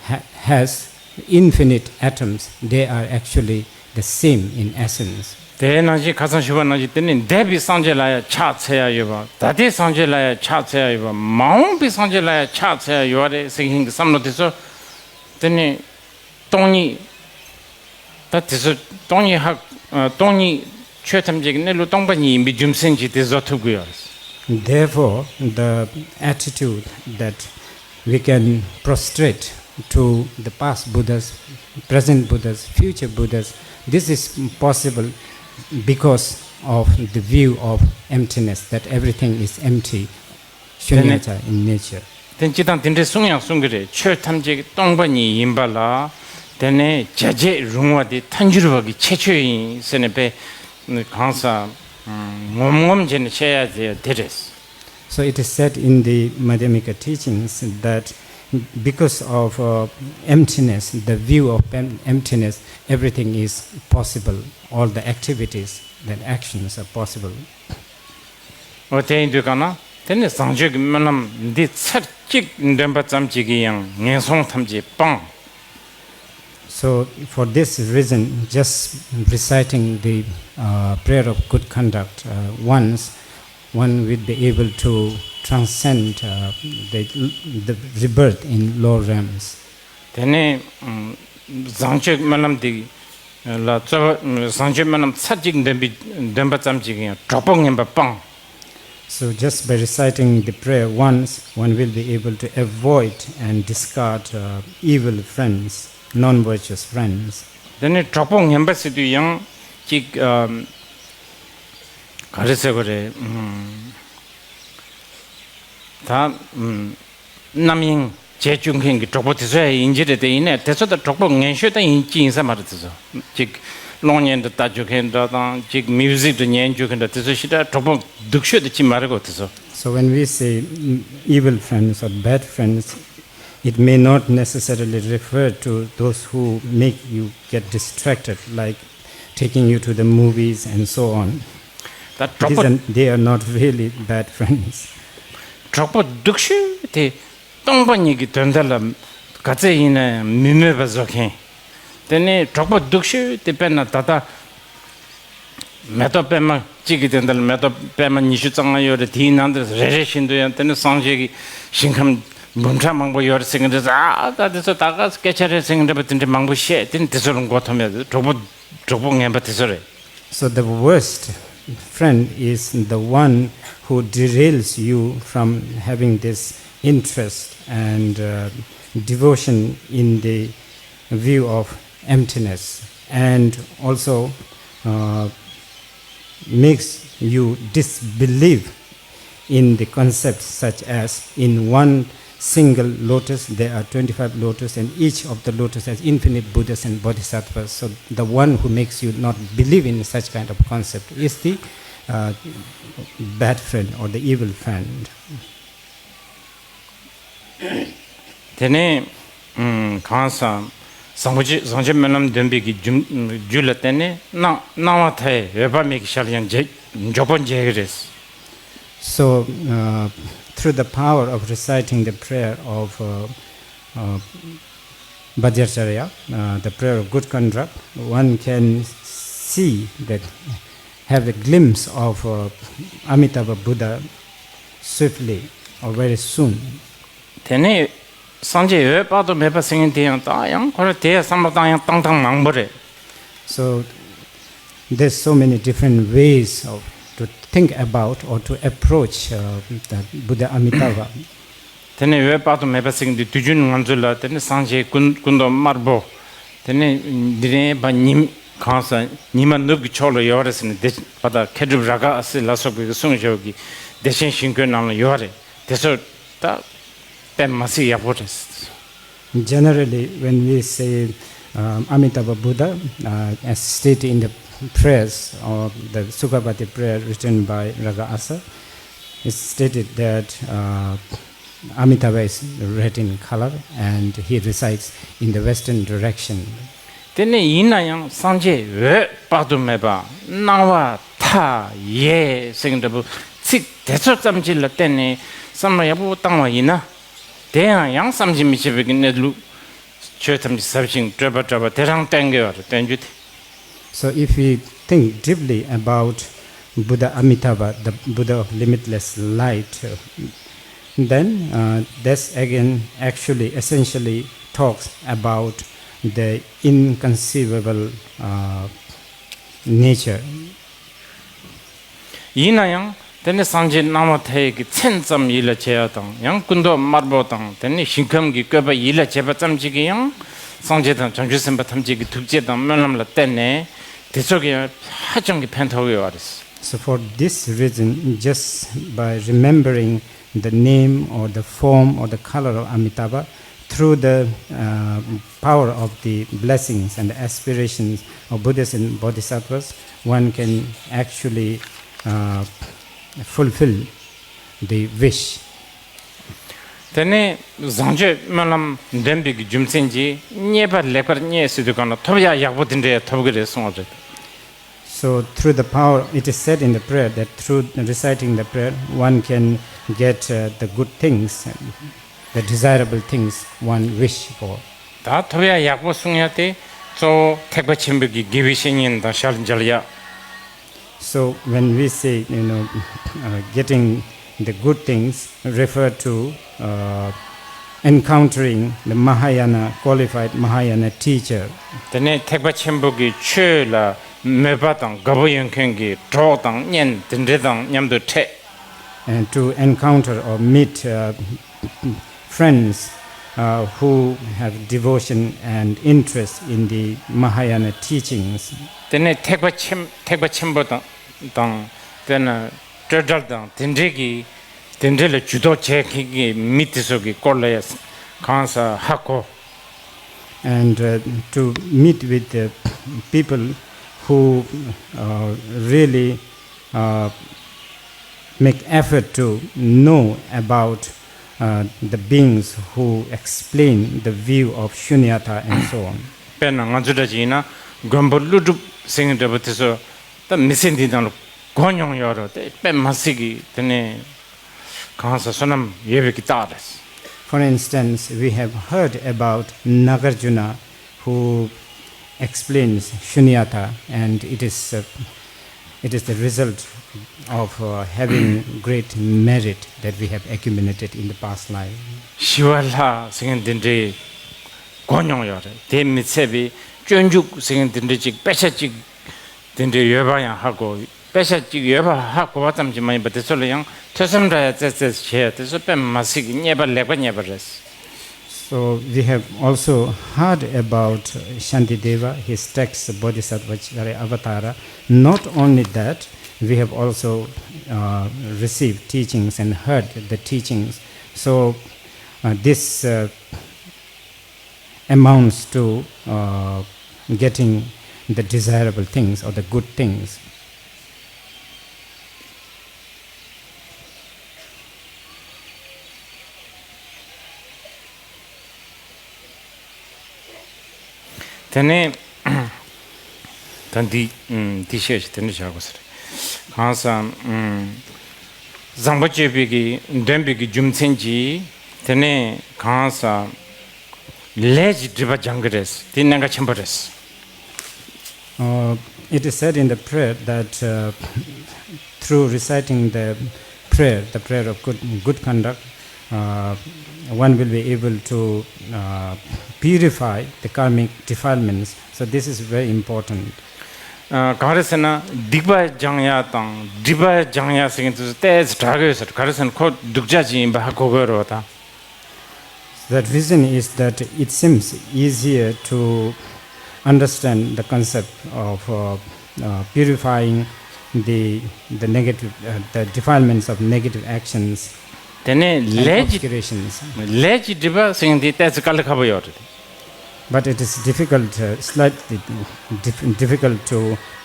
ha- has infinite atoms, they are actually the same in essence. དེའི་ནང་བཞིན་ཁ་སང་ཞུས་པ་ནང་བཞིན་དེ་ནི་འདས་པའི་སངས་རྒྱས་ལ་ཡང་ཕྱག་འཚལ་ཡ་ཡོད་པ། ད་ལྟའི་སངས་རྒྱས་ལ་ཡང་ཕྱག་འཚལ་ཡ་ཡོད་པ། མ་འོངས་པའི་སངས་རྒྱས་ལ་ཡང་ཕྱག་འཚལ་ཡ་ཡོད་རེད་ཟེར་མཁན་གྱི་བསམ་བློ་དེ་ཚོ་དེ་ནི་སྟོང་ཉིད། ད་དེ་ཚོ་སྟོང་ཉིད་ཧ། སྟོང་ཉིད་ཆོས་ཐམས་ཅད་ཀྱི་གནས་ལུགས་སྟོང་པ་ཉིད་ཡིན་པའི་རྒྱུ་མཚན་གྱིས་དེ་བཟོ་ཐུབ་ཀྱི་ཡོད་རེད། Therefore, the attitude that we can prostrate to the past Buddhas, present Buddhas, future Buddhas, this is possible because of the view of emptiness, that everything is empty, shunyata in nature. དེ་སྤྱིར་བཏང་དེ་འདྲའི་གསུང་ཡང་གསུང་གི་རེད། ཆོས་ཐམས་ཅད་ཀྱི་སྟོང་པ་ཉིད་ཡིན་པ་ལ། དེ་ནས་བྱ་བྱེད་རུང་བ་དེ་ཐལ་འགྱུར་བ་གི་ཁྱད་ཆོས་ཡིན་ཟེར་ནས་དཔེ་གང་ཟག་ངོམ་ངོམ་བྱས་ནས་བཤད་ཡ་དེ་དེ་རེད། So it is said in the Madhyamika teachings that because of uh, emptiness, the view of em- emptiness, everything is possible. All the activities, the actions are possible. འོ་དེ་ཡིན་དུས་གང་ན་དེ་ནི་བཟང་སྤྱོད་ཀྱི་སྨོན་ལམ་འདི་ཚར་གཅིག་འདོན་པ་ཙམ་གྱིས་ཀྱི་ཡང་ངན་སོང་ཐམས་ཅད་སྤང་། So, for this reason, just reciting the uh, prayer of good conduct uh, once, one will be able to transcend uh, the, the rebirth in lower realms. དེ་ནས་བཟང་སྤྱོད་སྨོན་ལམ་འདི་ལ་རྩོལ་བ། བཟང་སྤྱོད་སྨོན་ལམ་ཚར་གཅིག་འདོན་པའི་འདོན་པ་ཙམ་གྱིས་ཀྱང་གྲོགས་པོ་ངན་པ་སྤང་། So just by reciting the prayer once, one will be able to avoid and discard uh, evil friends, non-virtuous friends. དེ་ནས་གྲོགས་པོ་ངན་པ་ཟེར་དུས་ཡང་ཅིག་ཨམ། ག་རེ་ཟེར་དགོས་རེད། ཨམ། ད་ཨམ། རྣམ་གཡེང་བྱེད་བཅུག་མཁན་གྱི་གྲོགས་པོ་དེ་ཚོ་ཡང་ཡིན་གྱི་རེད། དེ་ཡིན་ནའི་དེ་ཚོ་ད་གྲོགས་པོ་ངན་ཤོས་ད་ཡིན་གཅིག་ཡིན་ས་མ་རེད། དེ་ཚོ་ཅིག་གློག་བརྙན་འདྲ་ལྟ་བཅུག་མཁན་འདྲ་དང་ཅིག་མིའུ་ཟིག་འདྲ་ཉན་བཅུག་མཁན་འདྲ་དེ་ཚོ་ཞེ་དྲག་གྲོགས་པོ་སྡུག་ཤོས་དེ་ཅིག་མ་རེད་གོ། དེ་ཚོ། So when we say mm, evil friends or bad friends, it may not necessarily refer to those who make you get distracted, like taking you to the movies and so on. ད་གྲོགས་These པོ are, they are not really bad friends. གྲོགས་པོ་སྡུག་ཤོས་དེ་སྟོང་པ་ཉིད་ཀྱི་དོན་དག་ལ་ག་ཚད་ཡིན་ན་ཡང་མི་མོས་པ་བཟོ་མཁན། དེ་ནས་གྲོགས་པོ་སྡུག་ཤོས་དེ་དཔེར་ན་ད་ལྟ་མེ་ཏོག་པད་མ་གཅིག་གི་དོན་དག་ལ་མེ་ཏོག་པད་མ་ཉི་ཤུ་རྩ་ལྔ་ཡོད་རེད། དེའི་ནང་དུ་རེ་རེ་བཞིན་དུ་ཡང་དེ་ནས་སངས་རྒྱས་ཀྱི་ཞིང་ཁམས་འབུམ་ཕྲག་མང་པོ་ཡོད་རེད་ཟེར་གྱི་འདུག་ཨ་ད་དེ་ཚོ་ད་ག་སྐད་ཆ་རེད་ཟེར་གྱི་འདྲ་པོ་དེ་འདྲ་མང་པོ་བཤད། དེ་ནས་དེ་ཚོ་ལ་མགོ་འཐོམ་ཡ། གྲོགས་པོ་གྲོགས་པོ་ངན་པ་དེ་ཚོ་རེད། So the worst friend is the one who derails you from having this interest and uh, devotion in the view of emptiness, and also uh, makes you disbelieve in the concepts such as in one single lotus there are twenty-five lotus, and each of the lotus has infinite Buddhas and Bodhisattvas. So the one who makes you not believe in such kind of concept is the uh, bad friend or the evil friend. དེ་ནས་ཨམ། གང་ཟག་བཟང་པོ་ཅིག་བཟང་སྤྱོད་སྨོན་ལམ་འདོན་པའི་གི་རྒྱུ་རྒྱུ་ལ་བརྟེན་ནས་སྣང་སྣང་བ་མཐའ་ཡས་འོད་དཔག་མེད་ཀྱི་ཞལ་ཡང་མཇལ་མགྱོགས་པོ་མཇལ་གྱི་རེད། So, uh, through the power of reciting the prayer of uh, uh, Bhadryacharya, uh, the prayer of good conduct, one can see that, have a glimpse of uh, Amitabha Buddha swiftly or very soon. དེ་ནས་སངས་རྒྱས་འོད་དཔག་ཏུ་མེད་པ་ཟེར་མཁན་དེ་ཡང་ད་ཡང་ཁོ་རང་དེ་ཡང་བསམ་བློ་བཏང་ཡང་བཏང་སྟངས་མང་པོ་རེད། So there's so many different ways of to think about or to approach uh, the Buddha Amitabha. དེ་ནས་འོད་དཔག་ཏུ་མེད་པ་ཟེར་མཁན་དེ་དུས་རྒྱུན་ང་ཚོ་ལ་དེ་ནས་སངས་རྒྱས་སྐུ་སྐུ་མདོག་དམར་པོ། དེ་ནས་འདི་ནས་ཕར་ཉི་མ་གང་ཟག་ཉི་མ་ནུབ་ཀྱི་ཕྱོགས་ལ་ཡོད་རེད་ཟེར་ནས་དེ་ཕར་ད་མཁས་གྲུབ་རཱ་ག་ཨ་སི་ལ་སོགས་པའི་གསུང་བཞག་གི་བདེ་ཆེན་ཞིང་བཀོད་ནང་ལ་ཡོད་རེད། དེ་ཚོ་ད་དཔེ་མ་སྲིད་ཡག་པོ་རེད། Generally, when we say um, Amitabha Buddha, uh, as stated in the prayers or the Sukapati prayer written by Raga Asa, it's stated that uh, Amitabha is red in color and he resides in the western direction. དེ་ནས་ཡིན་ན་ཡང་སངས་རྒྱས་འོད་དཔག་ཏུ་མེད་པ་སྣང་བ་མཐའ་ཡས་ཟེར་གྱི་འདྲ་པོ་ཚིག་དེ་ཚོ་ཙམ་ཅིག་ལ་བརྟེན་ནས་བསམ་བློ་ཡག་པོ་བཏང་བ་ཡིན་ན། དེ་ཡང་ཡང་བསམ་གྱིས་མི་ཁྱབ་པའི་གནས་ལུགས། ཆོས་ཐམས་ཅད་ཟབ་ཅིང་སྤྲོས་པ་བྲལ་བ་དེ་རང་བསྟན་གྱི་ཡོད་རེད། བསྟན་རྒྱུ་དེ། So if we think deeply about Buddha Amitabha, the Buddha of limitless light, uh, then uh, this again actually essentially talks about the inconceivable uh, nature. ཡིན་ན་ཡང་དེ་ནི་སངས་རྒྱས་སྣང་བ་མཐའ་ཡས་ཀྱི་མཚན་ཙམ་ཡིད་ལ་བྱེད་ཡ་དང་ཡང་སྐུ་མདོག་དམར་པོ་དང་དེ་ནི་ཞིང་ཁམས་ཀྱི་བཀོད་པ་ཡིད་ལ་བྱེད་པ་ཙམ་ཅིག་གིས་ཡང་སངས་རྒྱས་དང་བྱང་ཆུབ་སེམས་དཔའ་ཐམས་ཅད་ཀྱི་ཐུགས་རྗེ་དང་སྨོན་ལམ་ལ་བརྟེན་ནས་དེ་ཚོ་གིས་ཡང་ཧ་ཅང་གི་ཕན་ཐོགས་ཡོད་པ་རེད། So for this reason, just by remembering the name or the form or the color of Amitabha, through the uh, power of the blessings and the aspirations of Buddhas and Bodhisattvas, one can actually uh, fulfill the wish. དེ་ནས་བཟང་སྤྱོད་སྨོན་ལམ་འདོན་པའི་གི་རྒྱུ་མཚན་གྱིས་རྙེད་པ་ལེགས་པར་རྙེད་ཟེར་དུས་གང་ལ་ཐོབ་ཡ་ཡག་པོ་དེ་འདྲ་ཐོབ་གི་རེད་གསུངས་པ་རེད། So through the power, it is said in the prayer that through reciting the prayer, one can get uh, the good things, the desirable things one wish for. ད་ཐོབ་ཡ་ཡག་པོ་གསུང་ཡ་དེ་གཙོ་བོ་ཐེག་པ་ཆེན་པོའི་གི་དགེ་བའི་བཤེས་གཉེན་དང་ཞལ་མཇལ་ཡ། So when we say, you know, uh, getting the good things, refer to uh, encountering the Mahayana, qualified Mahayana teacher. དེ་ནས་ཐེག་པ་ཆེན་པོ་གི་ཆོས་ལ་མོས་པ་དང་དགའ་པོ་ཡོད་མཁན་གྱི་གྲོགས་དང་གཉེན་དེ་འདྲ་དང་མཉམ་དུ་འཕྲད། and to encounter or meet uh, friends uh, who have devotion and interest in the Mahayana teachings. དེ་ནས་ཐེག་པ་ཆེན་ཐེག་པ་ཆེན་པོ་དང་དང་དཔེར་ན་སྤྲོས་བྲལ་དང་དེ་འདྲའི་གི་དེ་འདྲའི་ལ་ཇུས་གཏོགས་བྱེད་མཁན་གྱི་མི་དེ་ཚོ་གི་སྐོར་ལ་ཡང་གང་ས་ཧ་གོ And uh, to meet with the people who uh, really uh, make effort to know about uh, the beings who explain the view of Shunyata and so on. དཔེར་ན་ང་ཚོ་འདྲ་ཅིག་ཡིན་ན་མགོན་པོ་ཀླུ་སྒྲུབ་ཟེར་མཁན་འདྲ་པོ་དེ་ཚོ་ད་མི་ཚེ་འདི་ནང་ལ་གོ་མྱོང་ཡོད་རེད་དེ་དཔེ་མ་སྲིད་ཀྱི་དེ་ནས་གང་ས་བསོད་ནམས་ཡོད་པའི་གི་རྟགས་རེད། For instance, we have heard about Nagarjuna who explains Shunyata, and it is, uh, it is the result of uh, having great merit that we have accumulated in the past life. ཞི་བ་ལྷ་ཟེར་མཁན་འདི་འདྲའི་གོ་མྱོང་ཡོད་རེད། དེ་མི་ཚད་པའི་སྤྱོད་འཇུག་ཟེར་མཁན་འདི་འདྲའི་ཅིག་དཔེ་ཆ་ཅིག་དེ་འདྲའི་ཡོད་པ་ཡང་ཧ་གོ། དཔེ་ཆ་གཅིག་ཡོད་པ་ཧ་གོ་བ་ཙམ་གྱིས་མ་ཡིན་པར་དེ་ཚོ་ལ་ཡང་ཐོས་བསམ་འདྲ་ཡ་རྩེ་རྩེས་བྱས་དེ་ཚོ་དཔེ་མ་སྲིད་ཀྱི་རྙེད་པ་ལེགས་པ་རྙེད་པ་རེད། So we have also heard about Shantideva, his texts Bodhisattva Charya Avatara. Not only that, we have also uh, received teachings and heard the teachings. So uh, this uh, amounts to uh, getting the desirable things or the good things. དེ་ནས་ད་འདི་འདི་བཤད་ཤིག་དེ་འདྲ་བྱ་དགོས་ཟེར། གང་ཟག་བཟང་པོ་སྤྱོད་པའི་གི་འདོན་པའི་གི་རྒྱུ་མཚན་གྱིས་དེ་ནས་གང་ཟག་ལས་ཀྱི་སྒྲིབ་པ་སྦྱང་གི་རེད། དེ་གནད་འགག་ཆེན་པོ་རེད། Uh, it is said in the prayer that uh, through reciting the prayer, the prayer of good, good conduct, uh, one will be able to uh, purify the karmic defilements. So this is very important. གང་རེད་ཟེར་ན་སྡིག་པ་སྦྱང་ཡ་དང་སྒྲིབ་པ་སྦྱང་ཡ་ཟེར་མཁན་དེ་ཚོ་ཏོག་ཙམ་དྲག་གི་ཡོད་ཟེར། ག་རེ་ཟེར་ན་ཁོ་སྡུག་ཅག་ཅིག་ཡིན་པ་ཧ་གོ་གི་ཡོད་རེད་བ་ད། The reason is that it seems easier to understand the concept of uh, uh, purifying the, the negative, uh, the defilements of negative actions དེ་ནས་and ལས་ཀྱི་obscurations. ལས་ཀྱི་སྒྲིབ་པ་ཟེར་མཁན་དེ་ཏོག་ཙམ་དཀའ་ལས་ཁག་པོ་ཡོད་རེད། But it is difficult, uh, slightly dif- difficult to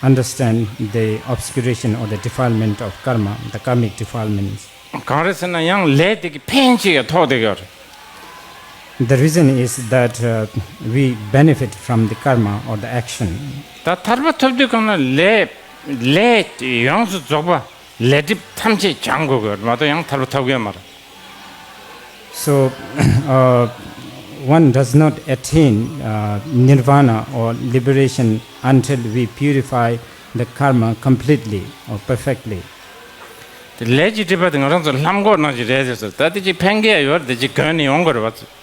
understand the obscuration or the defilement of karma, the karmic defilements. གང་རེད་ཟེར་ན་ཡང་ལས་དེ་གི་ཕན་ཆེ་ཡ་ཐོགས་བསྡད་ཡོད་རེད། The reason is that uh, we benefit from the karma or the action. ད་ཐར་པ་ཐོབ་དུས་གང་ན་ལས་ལས་ཡོངས་སུ་རྫོགས་པ་ལས་སྒྲིབ་ཐམས་ཅད་སྦྱང་དགོས་ཀྱི་ཡོད་མ་གཏོགས་ཡང་ཐར་པ་ཐོབ་ཀྱི་ཡོད་མ་རེད། So, uh, one does not attain uh, nirvana or liberation until we purify the karma completely or perfectly. དེ་ལས་ཀྱི་སྒྲིབ་པ་དེ་ང་རང་ཚོ་ལྷམ་གོག་ནང་བཞིན་རེད་ཟེར་སོང་། ད་དེ་ཅིག་ཕན་གྱི་ཡོད་རེད། དེ་ཅིག་གོན་ནས་ཡོང་དགོས་རེད་བ།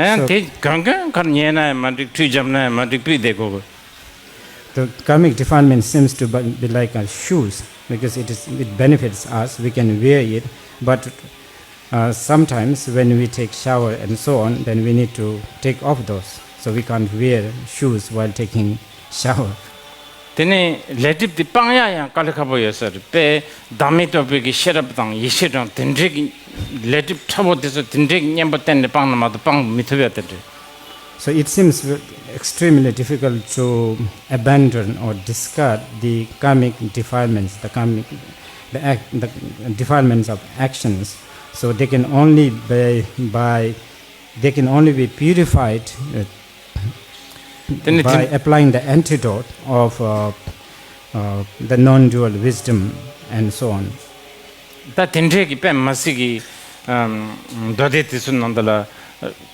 ཨེ་So དེ་གོན་གོན་ཁར་ཉལ་ན་ཡང་མ་འགྲིག་ཁྲུས་བརྒྱབ་ན་ཡང་མ་འགྲིག་ཕུད་བསྡད་དགོས་གི། The karmic defilement seems to be like a shoes because it is it benefits us. We can wear it, but uh, sometimes when we take shower and so on, then we need to take off those. So we can't wear shoes while taking shower. དེ་ནས་ལས་སྒྲིབ་དེ་སྤང་ཡག་ཡང་དཀའ་ལས་ཁག་པོ་ཡོད་ས་རེད། དཔེ་བདག་མེད་རྟོགས་པའི་གི་ཤེས་རབ་དང་ཡེ་ཤེས་དང་དེ་འདྲའི་གི་ལས་སྒྲིབ་ཕྲ་བོ་དེ་ཚོ་དེ་འདྲའི་གི་གཉེན་པོ་བསྟེན་ནས་སྤང་ན་མ་གཏོགས་སྤང་མི་ཐུབ་ཡ་དེ་འདྲ། So it seems extremely difficult to abandon or discard the karmic defilements, the karmic, the, act, the defilements of actions. So they can only by, by they can only be purified uh, དེ་ནི་by དེ applying the antidote of uh, uh, the non-dual wisdom and so on. ད་དེ་འདྲའི་གི་དཔེ་མ་སྲིད་ཀྱི་ཨམ་མདོ་སྡེ་དེ་ཚོའི་ནང་དུ་ལ་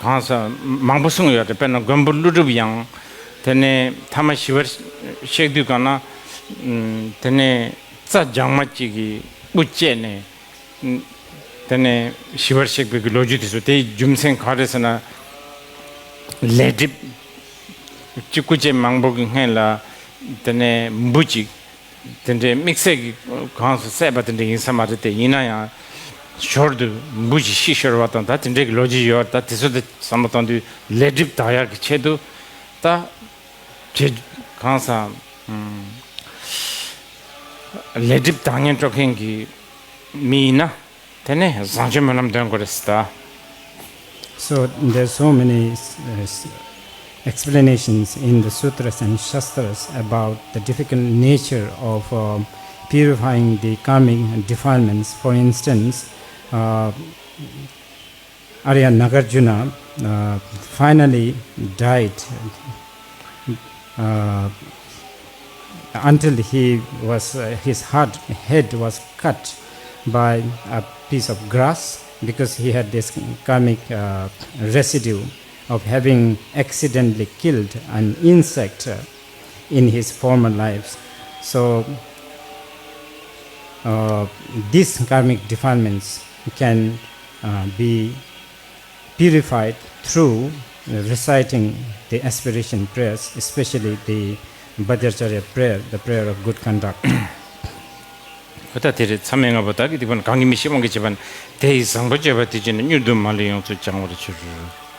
གང་ས་མང་པོ་གསུངས་ཡོད་རེད། དཔེར་ན་མགོན་པོ་ཀླུ་སྒྲུབ་ཡང་དེ་ནས་ཐ་མ་ཞི་བར་གཤེགས་དུས་གང་ན་ཨམ་དེ་ནས་རྩྭ་ལྗང་མ་གཅིག་གི་སྤུ་བཅད་ནས་དེ་ནས་ཞི་བར་གཤེགས་པའི་གི་ལོ་རྒྱུས་དེ་ཚོ་དེའི་རྒྱུ་མཚན་གང་རེད་ཟེར་ན། ལས་སྒྲིབ་གཅིག་སྐུ་ཆས་མང་པོ་གི་སྔོན་ལ་དེ་ནས་འབུ་གཅིག་ དེ་འདྲའི་དམིགས་བསལ་གྱི་གང་སུ་བསད་པ་དེ་འདྲ་ཡིན་ས་མ་རེད་དེ། ཡིན་ན་ཡང་ཞོར་དུ་འབུ་ཞིག་ཤི་ཤོར་བ་དང་ད་དེ་འདྲའི་གི་ལོ་རྒྱུས་ཡོད་རེད། ད་དེ་ཚོ་དེ་བསམ་བློ་བཏང་དུས་ལས་སྒྲིབ་དག་ཡག་གི་ཆེད་དུ་ད་བྱེད་གང་ས་ལས་སྒྲིབ་དག་ངན་སྤྲོད་མཁན་གྱི་མི་ཡིན་ན། དེ་ནས་བཟང་སྤྱོད་སྨོན་ལམ་འདོན་དགོས་རེད་ཟེར་ད། So there's so many uh, s- explanations in the sutras and shastras about the difficult nature of uh, purifying the karmic defilements. For instance, uh, Arya Nagarjuna uh, finally died uh, until he was uh, his heart, head was cut by a piece of grass because he had this karmic uh, residue of having accidentally killed an insect uh, in his former lives. So uh, these karmic defilements can uh, be purified through reciting the aspiration prayers, especially the Bhadracharya prayer, the prayer of good conduct. ད་དེ་རེད། མཚམས་མེད་ལྔ་པོ་དག་གི་སྡིག་པ་ནི། གང་གིས་མི་ཤེས་དབང་གིས་བྱས་པ་ནི། དེ་ཡི་བཟང་པོ་སྤྱོད་པ་དེ་བྱས་ནས། མྱུར་དུ་མ་ལུས་ཡོངས་སུ་བྱང་བར་འགྱུར།